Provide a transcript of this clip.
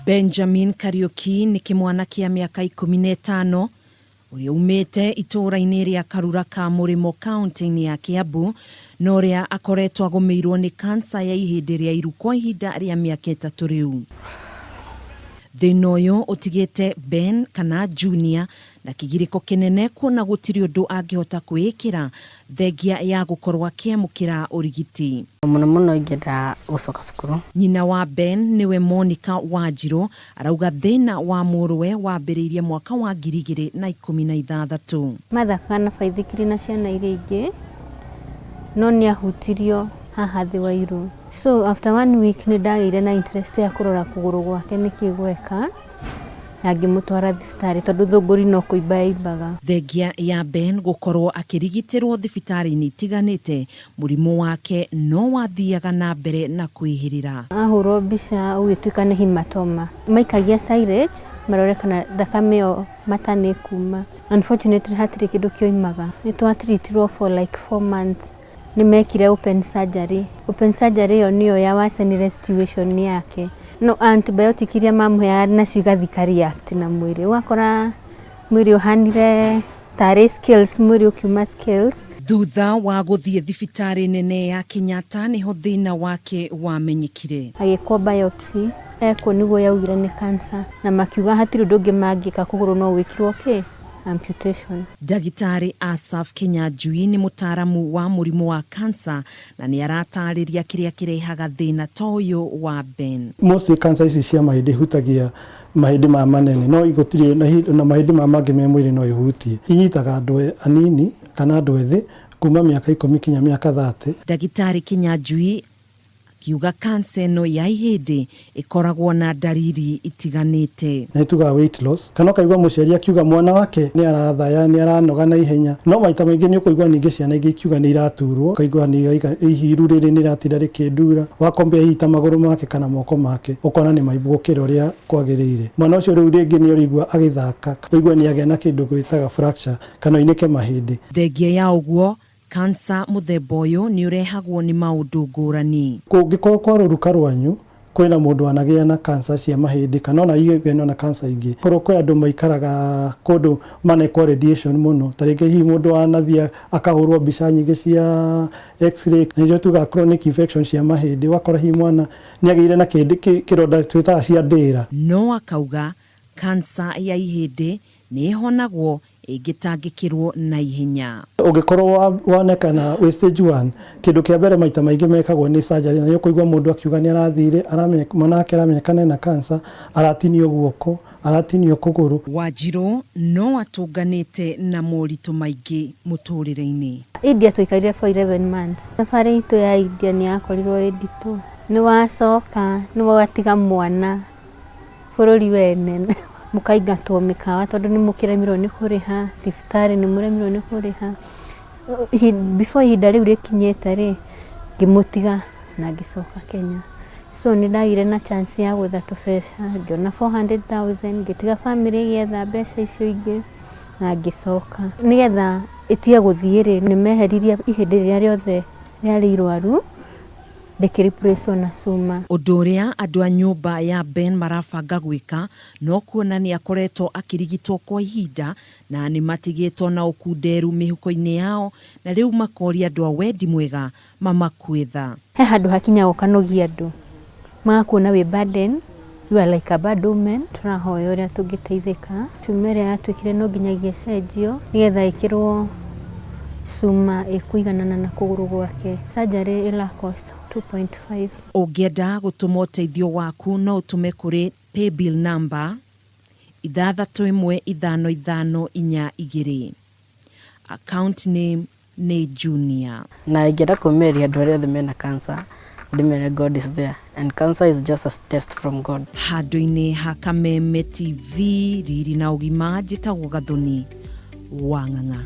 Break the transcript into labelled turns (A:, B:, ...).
A: Benjamin Kariuki nĩ kĩmwana kĩa mĩaka 15 ũrĩa umĩte itũũra-inĩ rĩa Karura ka Mũrĩmo kaunti-inĩ ya Kiambu na ũrĩa akoretwo agũmĩirwo nĩ kansa ya ihĩndĩ rĩa iru kwa ihinda rĩa mĩaka 3 rĩu. Thĩna ũyũ ũtigĩte Ben kana Junior na kĩgirĩko kĩnene kuona gũtirĩ ũndũ angĩhota kwĩĩkĩra thengia ya gũkorwo akĩamũkĩra ũrigiti.
B: Mũno mũno ingĩenda gũcoka cukuru.
A: Nyina wa Ben nĩwe Monica Wanjirũ arauga thĩna wa mũrũwe wambĩrĩirie mwaka wa 2016.
C: Mathakaga na baithikiri na ciana iria ingĩ, no nĩ ahutirio haha thĩ wa iru. So after one week nĩ ndagĩire na interest ya kũrora kũgũrũ gwake nĩkĩ gweka, na ngĩmũtwara thibitarĩ tondũ thũngũri no kũimba yaimbaga.
A: Thengia ya Ben gũkorwo akĩrigitĩrwo thibitarĩ-inĩ itiganĩte, mũrimũ wake no wathiaga na mbere na kwĩhĩrĩra.
C: Ahũrwo mbica ũgĩtuĩka nĩ hematoma. Maikagia silage marore kana thakame ĩyo mata nĩ ĩkuma. Unfortunately hatirĩ kĩndũ kĩoimaga. Nĩ twatreatirwo for like 4 months. Nĩ mekire open surgery. Open surgery ĩyo nĩyo ya worsenire situation yake. No antibiotic iria mamũheaga nacio igathiĩ ika react na mwĩrĩ. Ũgakora mwĩrĩ ũhanire tarĩ scales, mwĩrĩ ũkiuma scales.
A: Thutha wa gũthiĩ thibitarĩ nene ya Kenyatta nĩho thĩna wake wamenyekire.
C: Agĩkwo biopsy, ekwo nĩguo yaugire nĩ cancer na makiuga hatirĩ ũndũ ũngĩ mangĩka kũgũrũ no gwĩkirwo kĩ? Amputation.
A: Ndagĩtarĩ Asaph Kinyanjui nĩ mũtaaramu wa mũrimũ wa cancer na nĩ aratarĩria kĩrĩa kĩrehaga thĩna ta ũyũ wa Ben.
D: Mostly cancer ici cia mahĩndĩ ihutagia mahĩndĩ maya manene, no gũtirĩ na mahĩndĩ maya mangĩ me mwĩrĩ no ihutie. Inyitaga andũ anini kana andũ ethĩ kuma mĩaka 10 kinya mĩaka 30.
A: Ndagĩtarĩ Kinyanjui akiuga cancer ĩno ya ihĩndĩ ĩkoragwo na ndariri itiganĩte.
D: Na nĩtugaga weight loss, kana ũkaigua mũciari akiuga mwana wake nĩ arathaya, nĩ aranoga na ihenya, no maita maingĩ nĩ ũkũigua ningĩ ciana ingĩ ikiuga nĩ iraturwo, ũkaigua hihi iru rĩrĩ nĩ rĩratinda rĩkĩndura, wakombia hihi ta magũrũ make kana moko make, ũkona nĩ maimbu gũkĩra ũrĩa kwagĩrĩire. Mwana ũcio rĩu rĩngĩ nĩ ũrĩigua agĩthaka, ũigue nĩ agĩa na kĩndũ gwĩtaga fracture, kana oinĩke mahĩndĩ.
A: Thengia ya ũguo, cancer mũthemba ũyũ nĩ ũrehagwo nĩ maũndũ ngũrani.
D: Kũngĩkorwo kwa rũruka rwanyu kwĩna mũndũ anagĩa na cancer cia mahĩndĩ kana ona igĩgĩa na cancer ingĩ, korwo kwĩ andũ maikaraga kũndũ manekwo radiation mũno, ta rĩngĩ hihi mũndũ anathiĩ akahũrwo mbica nyingĩ cia x-ray, na nĩcio tugaga chronic infection cia mahĩndĩ, ũgakora hihi mwana nĩ agĩire na kĩronda twĩtaga cia ndĩra.
A: No akauga cancer ya ihĩndĩ nĩ ĩhonagwo ĩngĩtangĩkĩrwo na ihenya.
D: Ũngĩkorwo wonekana wĩ stage 1, kĩndũ kĩa mbere maita maingĩ mekagwo nĩ surgery, na nĩ ũkũigua mũndũ akiuga nĩ arathire, mwana wake aramenyekana ena cancer, aratinio guoko, aratinio kũgũrũ.
A: Wanjirũ no atũnganĩte na moritũ maingĩ mũtũrĩre-inĩ.
C: India twaikarire for 11 months. Thabarĩ itũ ya India nĩ yakorirwo ĩ nditũ. Nĩ wacoka, nĩ watiga mwana bũrũri wene, mũkaingatwo mĩkawa tondũ nĩ mũkĩremirwo nĩ kũrĩha, thibitarĩ nĩ mũremirwo nĩ kũrĩha. Before ihinda rĩu rĩkinyĩte rĩ, ngĩmũtiga na ngĩcoka Kenya. So nĩ ndagĩire na chance ya gwetha tũbeca, ngĩona 400,000, ngĩtiga bamĩrĩ ĩgĩetha mbeca icio ingĩ na ngĩcoka. Nĩgetha ĩtige gũthiĩ rĩ, nĩ meheririe ihĩndĩ rĩrĩa rĩothe rĩarĩ irwaru, rĩkĩ-replace na cuma.
A: Ũndũ ũrĩa andũ a nyũmba ya Ben marabanga gwĩka no kuona nĩ akoretwo akĩrigitwo kwa ihinda na nĩ matigĩtwo na ũkunderu mĩhuko-inĩ yao na rĩu makoria andũ a wendi mwega mamakue tha.
C: He handũ hakinyaga ũkanogia andũ, magakuona wĩ burden, you are like a bad woman. Tũrahoya ũrĩa tũngĩteithĩka. Cuma ĩrĩa yatuĩkire no nginyagia ĩcenjio nĩgetha ĩkĩrwo cuma ĩkũiganana na kũgũrũ gwake. Surgery ĩra cost 2.5.
A: Ũngĩenda gũtũma ũteithio waku no ũtũme kũrĩ paybill number 615542. Account name nĩ Junior.
B: Na ingĩenda kũmĩrĩria andũ arĩa othe mena cancer, ndĩmere God is there and cancer is just a test from God.
A: Handũ-inĩ ha Kameme TV, riri na ũgima, njĩtagwo Gathoni wa Ng'ang'a.